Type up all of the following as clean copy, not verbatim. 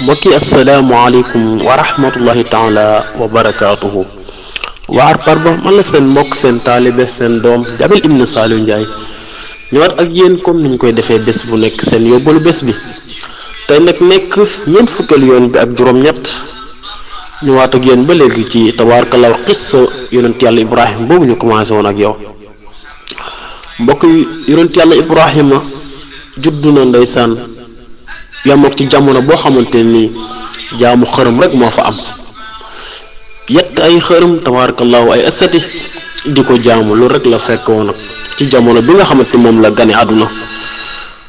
mbokki asalaamaaleykum wa rahmatullahi taala wa barakaatuhu waa Parba man la seen mbokk seen taalibe seen doom Diabel ibn Saliou Ndiaye ñëwaat ak yéen comme niñ koy defee bés bu nekk seen yóbbalu bés bi tey nag nekk ñeent fukkeelu yoon bi ak juróom-ñett ñëwaat ak yéen ba léegi ci tabaarkalla xissa yonent yàlla Ibrahima boobu ñu commencé woon ak yow mbokk yi yonent yàlla Ibrahima juddu na ndeysaan yamook ci jamono boo xamante ni jaamu xërëm rek moo fa am yett ay xërëm tabaarakallahu ay asati di ko jaamu loolu rek la fekk woon nag ci jamono bi nga xamante moom la gane àdduna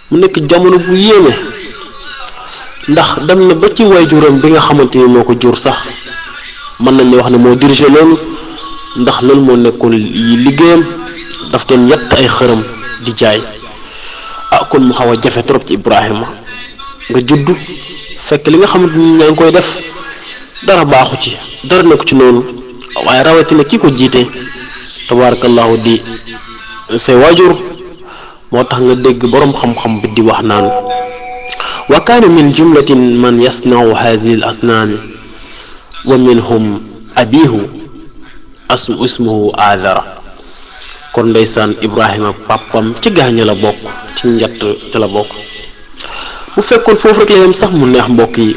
mu nekk jamono bu yéeme ndax dem na ba ci waajuram bi nga xamante ni moo ko jur sax mën nañ la wax ne moo dirigé loolu ndax loolu moo nekkoon liggéeyam daf doon yett ay xërëm di jaay kon mu xaw a jafe trop ci Ibrahima nga juddu fekk li nga xamante ni ñaa ngi koy def dara baaxu ci dara nekku ci noonu waaye rawatina ki ko jiite tabarakallahu di say waajur moo tax nga dégg boroom xam-xam bi di wax naan wa kaana min jumlatin man yasnau hazihi al asnaami wa minhum abihu ismuhu aadara kon ndeysaan Ibrahima papam ci gaaña la bokk ci njett ci la bokk bu fekkoon foofu rek la yem sax mu neex mbokk yi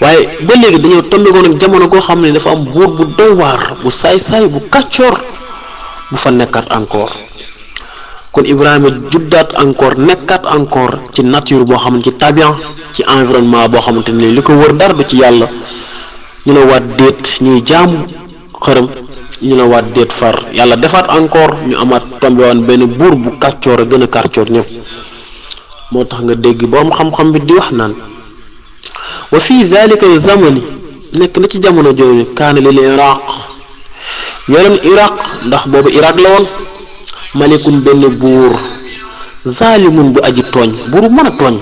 waaye ba léegi dañoo tombegoon ak jamono goo xam ne dafa am buur bu doy waar bu saay-saay bu kàccoor bu fa nekkaat encore kon Ibrahima juddaat encore nekkaat encore ci nature boo xamante ci tabian ci environnement boo xamante ne li ko wër dara du ci yàlla ñu ne waat déet ñuy jaamu xërëm ñu ne waat déet far yàlla defaat encore ñu amaat tombewoon benn buur bu kàccoor a gën a kàccoor ñëpp moo tax nga dégg borom xam-xam bi di wax naan wa fii dhalika zamani nekk na ci jamono jooju kaana lil iraq yoroon iraq ndax boobu iraq la woon malikun benn buur zalimun bu aji tooñ buur bu mën a tooñ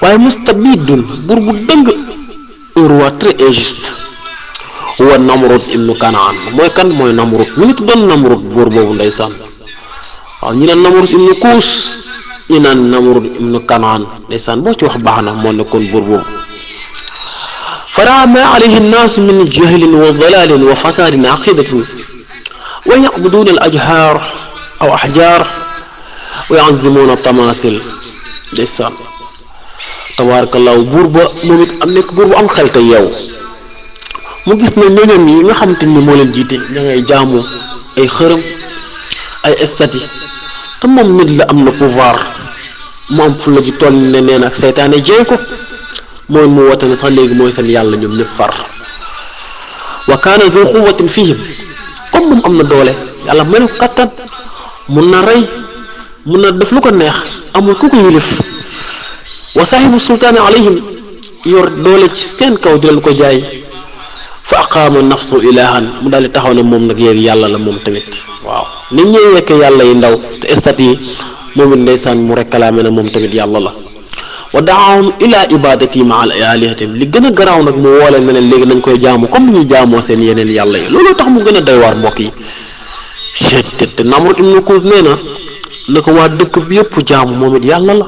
waaye mustabidun buur bu dëng un roi très injuste wa Namrud ibnu Kanaan mooy kan mooy Namrud mi ngi tuddoon Namrud buur boobu ndeysaan waaw ñi naan Namrud ibnu Kuus ñi naan Namrud ibnu Kanaan ndeysaan boo ci wax baax na moo nekkoon buur boobu faraama alayhi nnaasu min jahlin wa dalalin wa fasadin aqidatin wa yacbuduuna al ajhaar aw ahjaar wa yazimuuna tamasil ndeysaan tabarakallahu buur ba moom it am nekk buur bu am xel te yeew mu gis ne ñoñom yi nga xamante ni moo leen jiite ña ngay jaamu ay xërëm ay estati te moom nit la am na pouvoir mu am fulla ji toll ne neen ak seytaane jéey ko mooy mu woote ne sax léegi mooy seen yàlla ñoom ñëpp far wa kaana zu quwwatin fihim comme moom am na doole yàlla may na ko kattan mun na rey mun na def lu ko neex amul ku ko yilif wa saahibu sultaani alayhim yor doole ci seen kaw di leen ko jaay fa aqaama nafsu ilahan mu daal di taxaw ne moom nag yéegi yàlla la moom tamit waaw nit ñi yekke yàlla yi ndaw te estat yi moom it ndeysaan mu réclamé na moom tamit yàlla la wa daahum ila ibadati ma al alihatim li gën a garaaw nag mu woole ne leen léegi nañ koy jaamu comme ñuy jaamoo seen yeneen yàlla yi loolu tax mu gën a doy waar mbokk yi te Namrud ibn Kuus nee na ko waa dëkk bi yëpp jaamu moom it yàlla la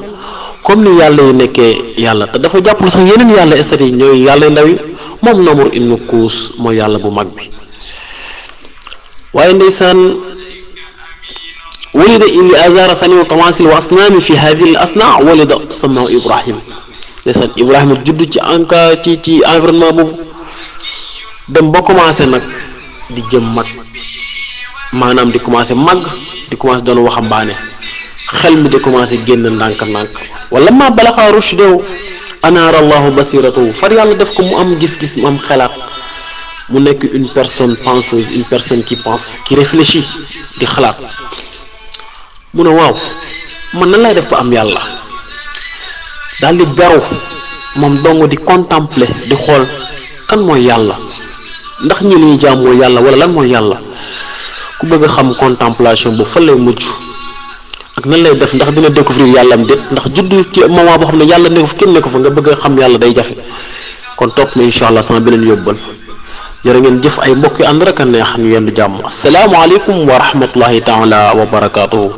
comme ni yàlla yi nekkee yàlla te dafa jàppal sax yeneen yàlla estat yi ñooy yàlla ndaw yi moom Namrud ibn Kuus mooy yàlla bu mag bi waaye ndeysaan ولد إلى أزار ثاني وتماثيل وأصنام في هذه الأصنام ولد سماه إبراهيم ndeysaan Ibrahima juddu ci anka ci environnement boobu dem ba commencé nag di jëm mag maanaam di commencé mag di commencé doon waxambaane xel mi di commencé génn ndànk-ndànk wala ma balaxa rushdahu anaara allahu basiratahu far yàlla def ko mu am gis-gis mu am xelaat mu nekk une personne penseuse une personne qui pense qui réfléchit di xalaat mu ne waaw man nan lay def ba am yàlla daal di beru moom dong di contempler di xool kan mooy yàlla ndax ñi li ñuy jaam mooy yàlla wala lan mooy yàlla ku bëgg a xam contemplation bu fan lay mujj ak nan lay def ndax dina découvrir yàlla am déet ndax juddu ci moment boo xam ne yàlla nekku fa kenn nekku fa nga bëgg a xam yàlla day jafe kon topp ma incha allah sama beneen yóbbal jërë ngeen jëf ay mbokk yi ànd rek a neex ñu yendu jàmm asalaamaaleykum wa rahmatullahi taala wa barakaatuhu